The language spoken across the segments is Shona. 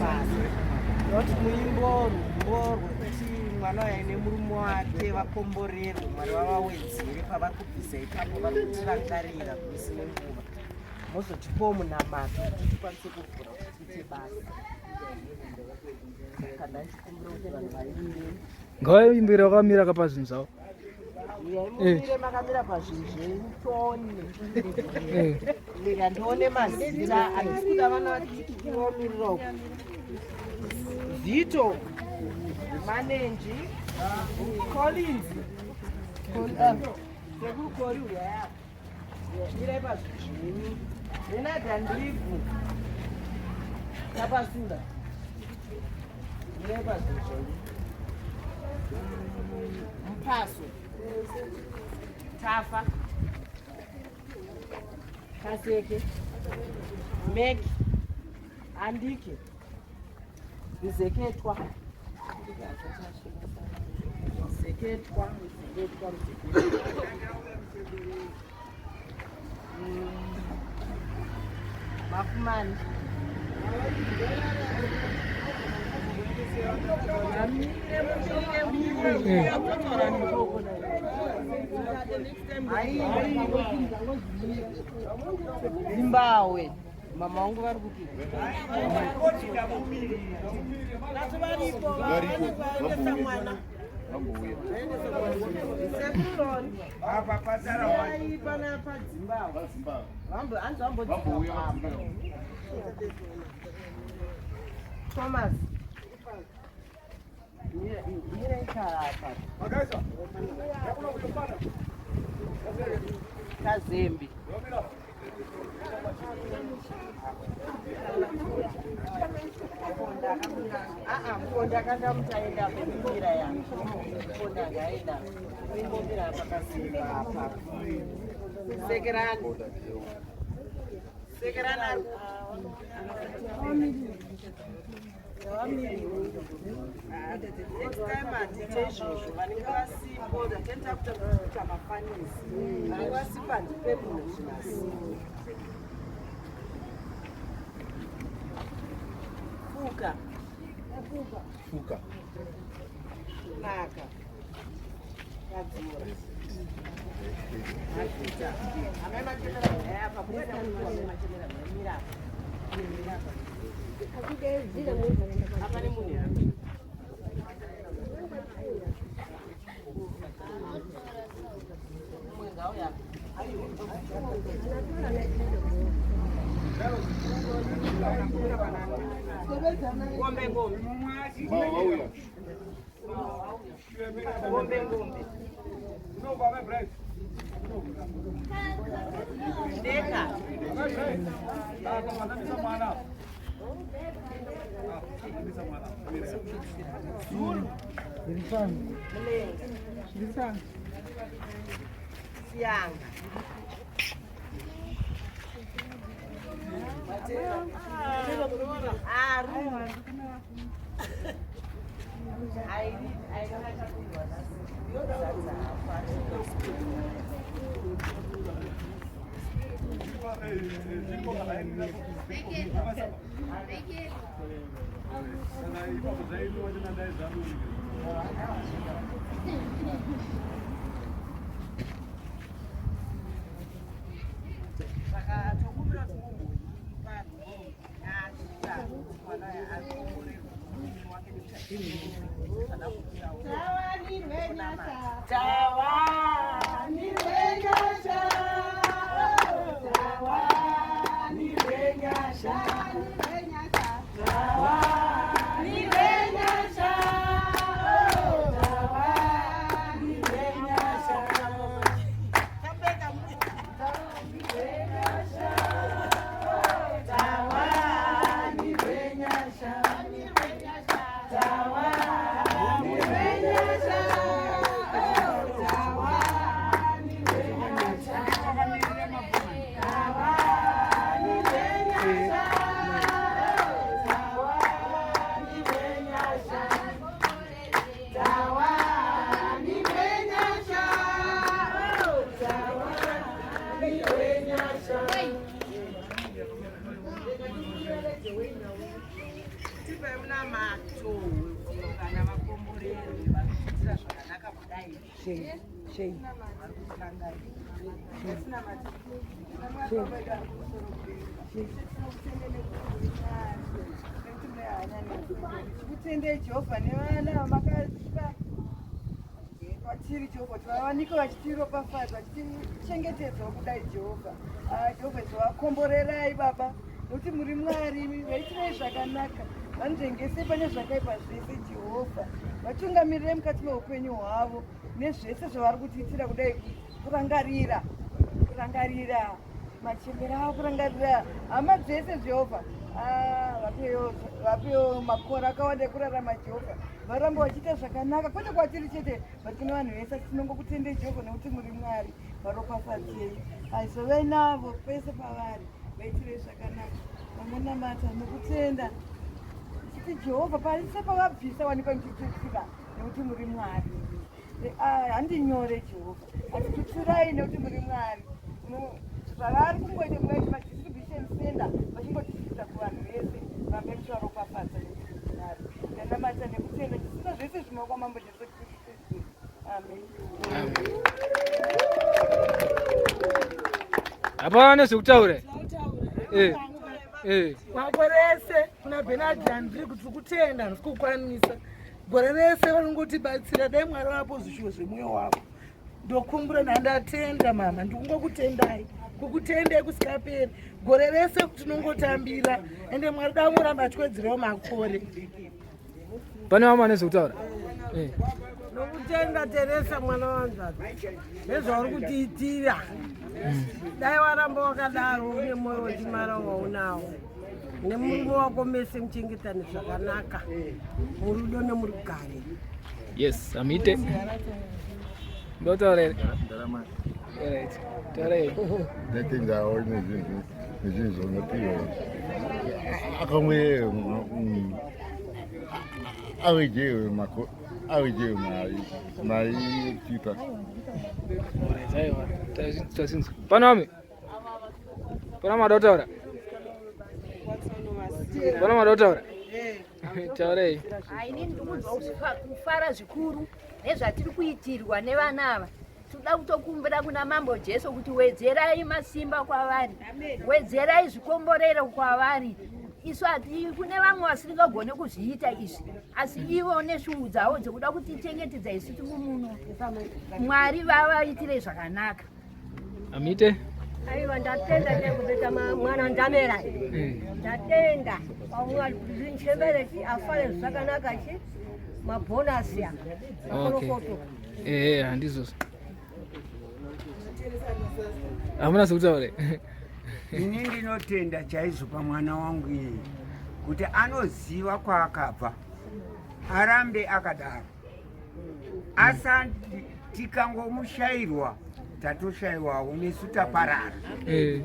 basa. Noti muimbo rumbo rwekuti mwana uyu aine murume wake vakomborerwe, Mwari vavawedzere pavari kubvisa ipapo, vari kutirangarira misi nenguva. Mozotipawo munamato kuti tikwanise kuvhura kuti tiite basa. Saka ndachikumbira kuti vanhu vaimbe. Ngavaimbire vakamira ka pazvinhu zvavo. Mumire makamira pazvinhu zvenyu tione. Mira ndione mazita handisi kuda vana vadiki kuvamirira uku. Zito, Manenji, Collins, Sekuru Kori uya. Mirai pazvinhu zvenyu. Renard Andrigu. Tapasura. Mirai pazvinhu zvenyu. Mupaso. Tafa. Kaseke. Meki. Andike. Mzeketwa. Mzeketwa, mzeketwa, mzeketwa. Mafumani. Zimbabwe. Mama wangu vari kupi? Thomas. Kazembe. Mukonda akanga mutaenda kumbira ya mukonda akaenda kumbira pakasimba apa sekerani sekerani ari Next time handiite izvozvo vanenge vasipo ndatenda kuita mafanisi vanenge vasipo handipe munhu zvinasipo fuka fuka naka kadzura makuta amai machemera apa kuita machemera mira apa ne munhu mumwe ngauya ngombe ngombe Vauya. Ngombe ngombe. Deka. Zulu. Mlenga. Siyanga. Aru. Saka tokumbira kuti mumboipa nyasha mwana akomborerwa murume wake Tawanirwe nyasha. Tawanirwe nyasha. Tawanirwe nyasha. Tawanirwe nyasha. Tawanirwe nyasha. Tawanirwe nyasha. Tawanirwe nyasha. Tawanirwe nyasha. Tawanirwe nyasha. Tawanirwe nyasha. Tawanirwe nyasha. Tawanirwe nyasha. Tawanirwe nyasha. Tipai munamato wekuti vana vakomborerwe vari kuitira zvakanaka kudai. Vari kutirangarira. Tikutendei Jehovha nevana vamakatipa kwatiri Jehovha kuti vawanike vachitiropafadza vachitichengetedzawo kudai Jehovha. Ah, Jehovha izovakomborerai Baba nokuti muri Mwari vaitirei zvakanaka vanzvengesei pane zvakaipa zvese Jehovha vatungamirirei mukati meupenyu hwavo nezvese zvavari kutiitira kudai kurangarira kurangarira machembera avo kurangarira hama dzese Jehovha ah, vapewo makore akawanda ekurarama Jehovha varambe vachiita zvakanaka kwete kwatiri chete but kune vanhu vese asi tinongokutendei Jehovha nekuti muri Mwari varopafadzei aizovai navo pese pavari vaitirei zvakanaka vangonamata nekutenda chiti Jehovha paise pavabvisa wanikwa muchitutsira nekuti muri Mwari ah, handinyore Jehovha asi tutsirai nekuti muri Mwari zvavari kungoita mungaiti madistribution center vachingodisita kuvanhu vese vambe muchivaropafadza nekuti muri Mwari ndanamata nekutenda chisina zvese zvinoka mambo Jesu Kristu amen. Hapana nezvekutaura. Eh. Eh. Makore ese kuna Bernard Andri kuti kutenda handisi kukwanisa. Gore rese vanongotibatsira dai Mwari vapo zvishuwo zvemwoyo wako. Ndokumbura ndandatenda mama ndikungokutendai kukutendai kusikaperi gore rese tinongotambira ende Mwari dai muramba achiwedzerawo makore. Pane vamwe vane zvekutaura. Eh. Nokutenda Teresa mwana wanzvadzi nezvauri kutiitira. Dai waramba wakadaro une mwoyo wechimara waunawo nemurume wako mese muchengetane zvakanaka murudo nemurugare. Yes, amite. Ndotaura here? Alright. Taura here? Ndatendawo nezvinhu nezvinhu zvaunopiwa akamwe awejewe mako awejewe mari mari yekutipa. Alright, aiwa. Tazinzwa. Pano vamwe? Pana mada kutaura? Pana mada kutaura? Taurei. Ini ndiri kufara zvikuru nezvatiri kuitirwa nevana ava. Tinoda kutokumbira kuna Mambo Jesu kuti wedzerai masimba kwavari, wedzerai zvikomborero kwavari. Isu hati kune vamwe vasingagone kuzviita izvi, asi ivo neshungu dzavo dzekuda kutichengetedza isu tiri muno. Mwari vavaitire zvakanaka. Amite. Aiwa ndatenda nekubeta mwana ndamera. Ndatenda pamwe kuti chi afare zvakanaka chi mabhonasi ya. Okay. Eh, handizvozvo. Hamuna zvekutaura. Ini ndinotenda chaizvo pamwana wangu iyeye kuti anoziva kwaakabva arambe akadaro asa tikangomushairwa tatoshaiwawo nesu taparara eh.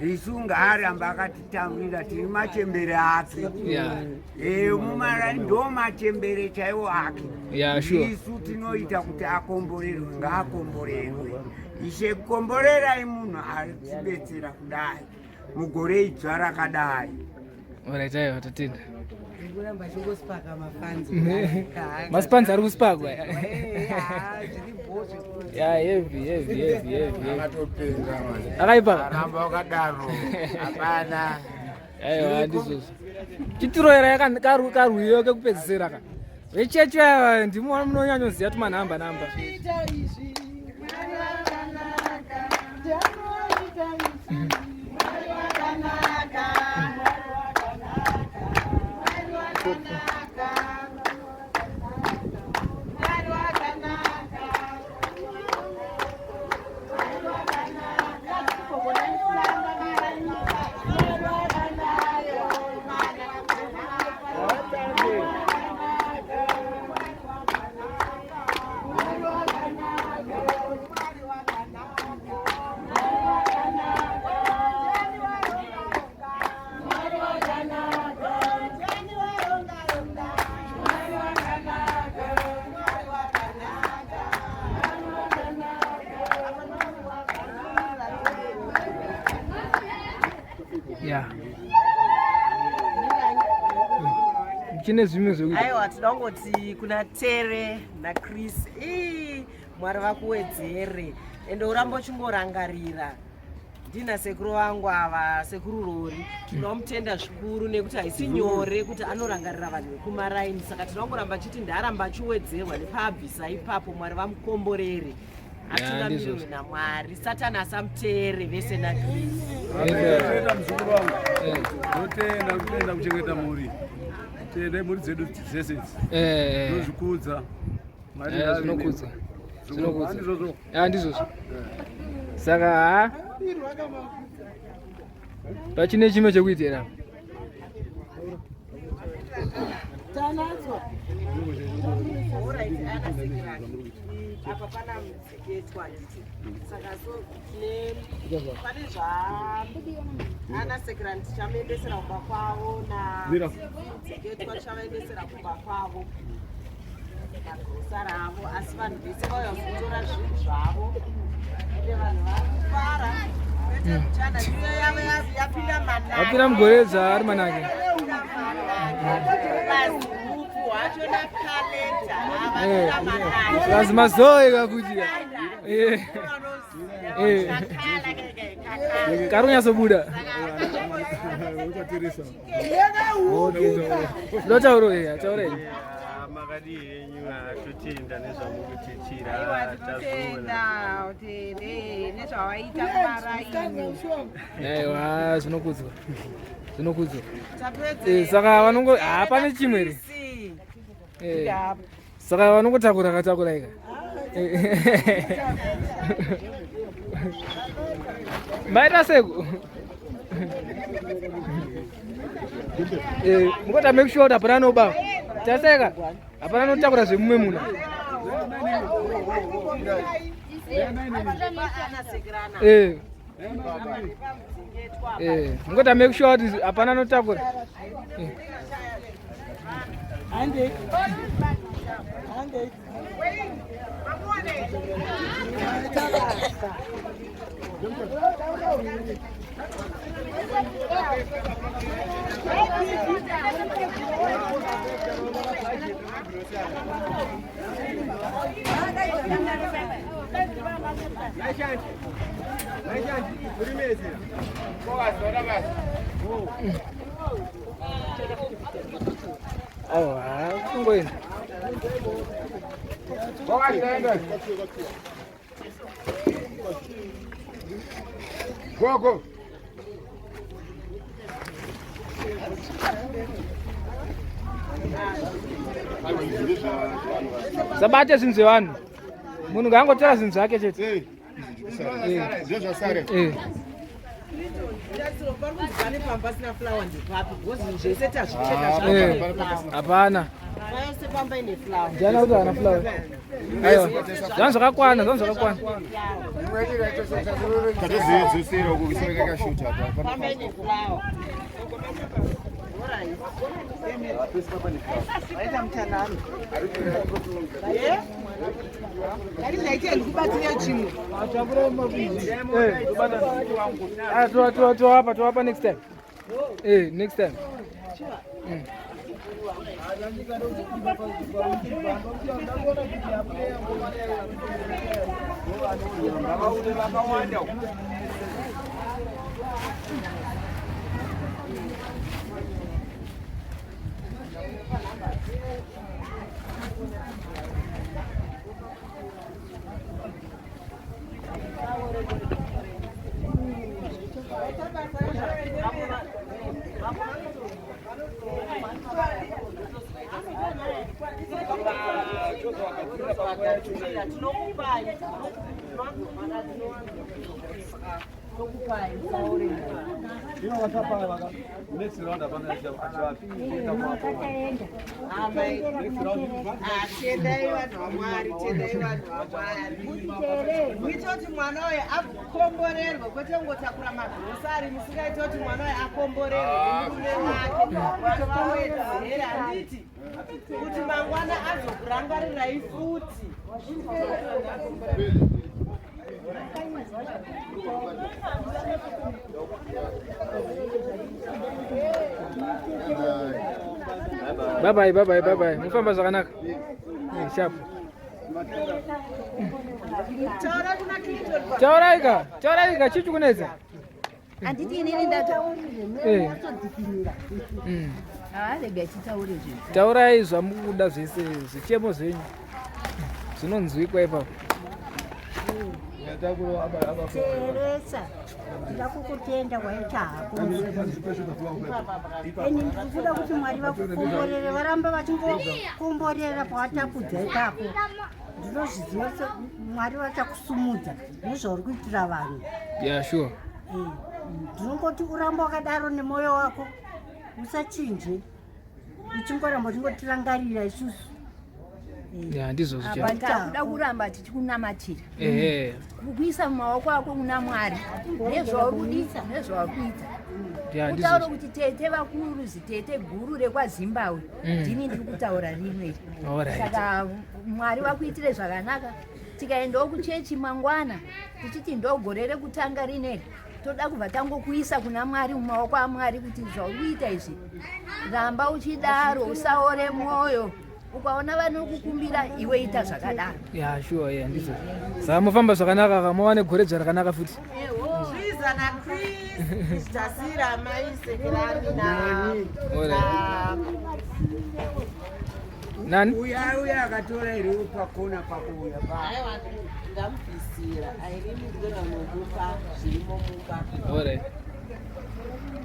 isu ngaaramba akatitambira tiri machembere ake eh, mumara ndo machembere chaiwo ake isu tinoita kuti akomborerwe ngaakomborerwe ishe komborerai munhu atibetsera kudai mugore idzva rakadai. Alright, aiwa tatenda. Ndikuramba chingosipaka mafanzi. Masipanzi ari kusipakwa. Ya heavy heavy heavy heavy. Akatopenga manje. Akaipa. Aramba wakadaro. Hapana. Aiwa handizvozvo. Chitiroera karwiyo kekupedzisira ka. Vechechi ava ndimo munonyanyoziva tumanhamba namba. Chine zvimwe zvekuita. Aiwa, tinoda kungoti kuna Tere naChris, ii Mwari vakuwedzere ende urambe uchingorangarira ndina sekuru vangu ava, sekuru Rori. Tinomutenda zvikuru nekuti haisi nyore kuti anorangarira vanhu vekumaraini, saka tinoda kungoramba achiti ndaaramba achiwedzerwa nepaabvisa ipapo. Mwari vamukomborere, atungamirwe naMwari, Satani asamuteere vese naChris. Tenda muzukuru wangu, ndotenda kutenda kuchengeta mhuri, tende mhuri dzedu dzese idzi, ndozvikudza. Mwari ngave Zvinokudza. nemi. Zvinokudza. Handizvozvo. Ya, ndizvozvo. Saka ha pachine chimwe chekuita here apa? Tanatswa. Alright, anasekirani. Apa pana mutseketwa handiti? Saka so tine pane zva anasekirani tichamuendesera kumba kwavo na Mira. mutseketwa tichavaendesera kumba kwavo magirosari avo, asi vanhu vese vauya kuzotora zvinhu zvavo ende vanhu vari kufara kwete kuchana niyo yavo yapinda manake. Apinda mugore zvaari manake. Bazirupu wacho nakalenda avapinda manake. Vazi mazoe kakuti. Kari kunyatsobuda. Ndotauro here? Taura here. Makadii henyu? Totenda nezvamukutiitira. Aiwa, tinotenda kuti nezvawaita kumaraini. Aiwa, zvinokudzwa. Zvinokudzwa. Tapedza. Saka vanongo ha pane chimwe here? Saka vanongotakura katakura ika. Maita seko. Mukota make sure kuti hapana anoba. Taseka. Hapana anotakura zvemumwe munhu. Mukota make sure kuti hapana anotakura. Handei. Handei. Aiwa, kungoenda. Go, go. Sabate zvinhu zvevanhu. Munhu ngaangotora zvinhu zvake chete. Ndezvasare. Pari kunzi pane pamba pasina flower ndepapi? Because zvinhu zvese tazvicheka. Hapana. Payose pamba ine flower. Ndiana kuti haana flower. Aiwa. Zvanhu zvakakwana, zvanhu zvakakwana. Tatozodzosera uko kuisira kakashuta. Pamba ine flower. Vaita mutanhano. Ngati ndaite ndikubatire chimwe. Ah, toapa toapa next time. Next time. Vakawanda. Tinokupai, tokupai musaore. Ivo vakapa vaka next round hapana achivapi. Amai. Ah, tendai vanhu vaMwari, tendai vanhu vaMwari. Muite kuti mwana uyu akomborerwe, kwete kungotakura magirosari musingaite kuti mwana uyu akomborerwe nemurume wake. Mwari vawedzere, handiti? Kuti mangwana azokurangarirai futi. Bye bye bye bye bye bye. Mufamba zvakanaka. Eh, sharp. Taurai ka, taurai ka, chii chikunetsa? Handiti inini ndataurire. Eh. Rega titaure zvinhu. Taurai zvamukuda zvese, zvichemo zvenyu zvinonzwikwa ipapo. Teresa, ndida kukutenda waita hako. Ini ndikuda kuti Mwari vakukomborere, varambe vachingokomborera pawatapudza ipapo. Ndinozviziva kuti Mwari vachakusumudza nezvauri kuitira vanhu. Yeah, sure. Ndinongoti urambe wakadaro nemwoyo wako, usachinje, uchingoramba uchingotirangarira isusu. Yeah, ndizvo zvicha. Apa takuda kuramba tichikunamatira. Ehe. Kukuisa mumaoko ako kuna Mwari nezvauri kudisa nezvauri kuita. Yeah, ndizvo. Kutaura kuti tete vakuru zitete guru rekwaZimbabwe ndini ndiri kutaura rino iri. Alright. Saka Mwari vakuitire zvakanaka. Tikaendawo kuchechi mangwana tichiti ndogore rekutanga rineri, toda kubva tangokuisa kuna Mwari mumaoko aMwari kuti zvauri kuita izvi ramba uchidaro, usaore mwoyo. Ukaona vanokukumbira iwe ita zvakadaro. Yeah, sure, yeah, ndizvo. Saka mofamba zvakanaka ka, mova negore dzva rakanaka futi. Triza na Chris, Tasira, Mai Sekerani na Alright. Nani? Uya uya akatora iriwo pakona pakuuya pa. Aiwa, ndamubvisira. Airini ndikona unokupa zvirimo mumba. Alright.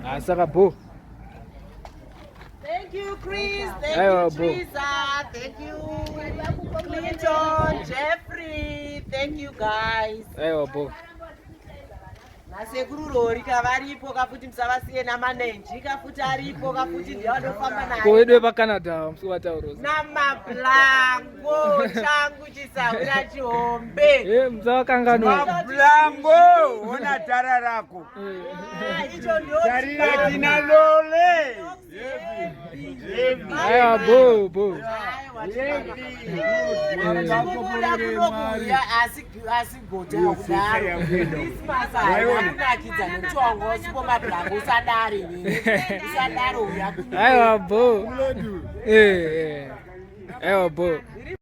Ah, saka bo. Thank you, Chris. Thank Aiwa, you, bo. Teresa. Thank you, Clinton, Jeffrey. Thank you, guys. Aiwa bo. Nasekuru Rori kavaripo kafuti musavasiye namanenji kafuti aripo kafuti ndiye vanofamba Ko naye. wedu wepaCanada musi watauro. Namablango changu chisahura chihombe. Eh, musawakanganwa. Mablango, ona tara rako. Ah, icho ndio Tarira tina lole. Aiwa bo bo. Tikubuda kunokuya asi asi gota kudaro. Christmas hainakidza nekuti wanga usipo mablango usadare iwewe. Usadaro uya. Aiwa bo. Eh, eh. Aiwa bo.